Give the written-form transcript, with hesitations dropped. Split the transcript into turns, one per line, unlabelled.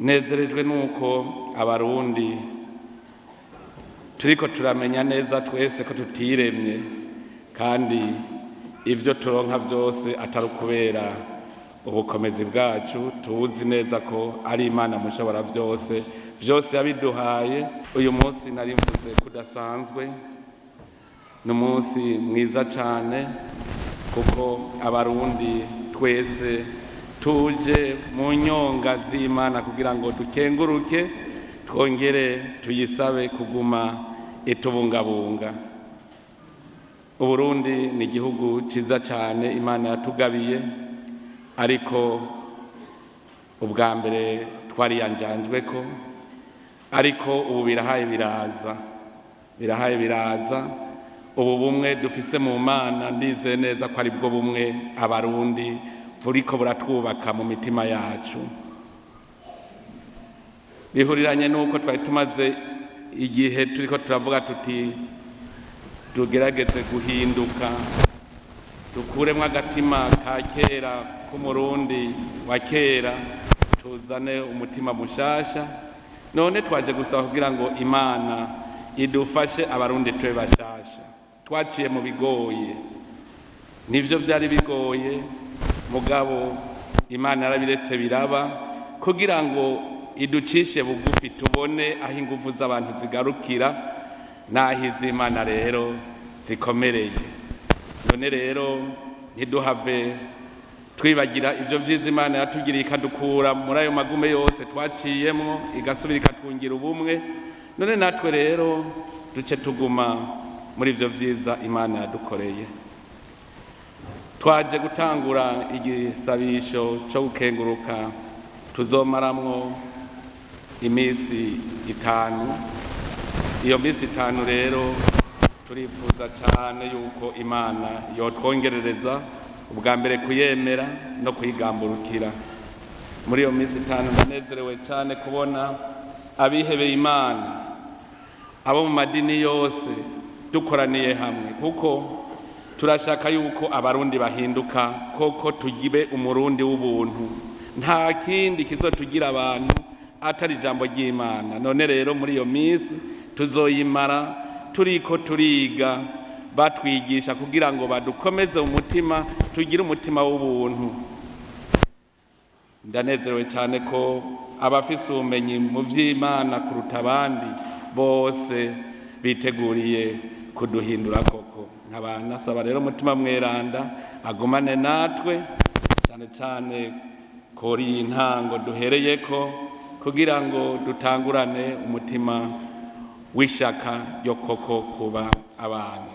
Nezerejwe nuko Abarundi turiko turamenya neza twese ko tutiremye, kandi ivyo turonka vyose atari ukubera ubukomezi bwacu. Tuzi neza ko ari Imana mushobora vyose, vyose yabiduhaye. Uyu munsi nari mvuze kudasanzwe, ni umunsi mwiza cane kuko Abarundi twese tuje mu nyonga z'Imana kugira ngo dukenguruke, twongere tuyisabe kuguma itubungabunga. Uburundi ni igihugu ciza cane Imana yatugabiye, ariko ubwa mbere twariyanjanjweko, ariko ubu birahaye biraza, birahaye biraza. Ubu bumwe dufise mu Mana, ndizeye neza ko ari bwo bumwe Abarundi buriko buratwubaka mu mitima yacu. Bihuriranye n'uko twari tumaze igihe turiko turavuga tuti tugerageze guhinduka, dukuremwo agatima ka kera k'Umurundi wa kera, tuzane umutima mushasha. None twaje gusaba kugira ngo Imana idufashe, Abarundi tube bashasha. Twaciye mu bigoye, nivyo vyari bigoye, mugabo Imana yarabiretse biraba kugira ngo iducishe bugufi, tubone aho ingufu z'abantu zigarukira n'aho iz'Imana rero zikomereye. None rero ntiduhave twibagira ivyo vyiza Imana yatugiriye, ikadukura muri ayo magume yose twaciyemwo, igasubira ikatwungira ubumwe. None natwe rero duce tuguma muri ivyo vyiza Imana yadukoreye. Twaje gutangura igisabisho cyo gukenguruka tuzomaramwo iminsi 5. Iyo minsi 5 rero turifuza cyane yuko Imana yotwongerereza ubwa mbere kuyemera no kuyigamburukira muri iyo minsi 5. Ndanezerewe cyane kubona abihebeye Imana, abo mu madini yose, dukoraniye hamwe, kuko turashaka yuko Abarundi bahinduka koko, tugibe Umurundi w'ubuntu. Nta kindi kizotugira abantu atari ijambo ry'Imana. None rero muri iyo minsi tuzoyimara turiko turiga, batwigisha kugira ngo badukomeze umutima, tugire umutima w'ubuntu. Ndanezerewe cyane ko abafise ubumenyi mu vy'Imana kuruta abandi bose biteguriye kuduhindura koko. Nkaba nasaba rero Umutima Mweranda agumane natwe, cyane cyane kuri iyi ntango duhereyeko, kugira ngo dutangurane umutima w'ishaka ryo koko kuba abantu.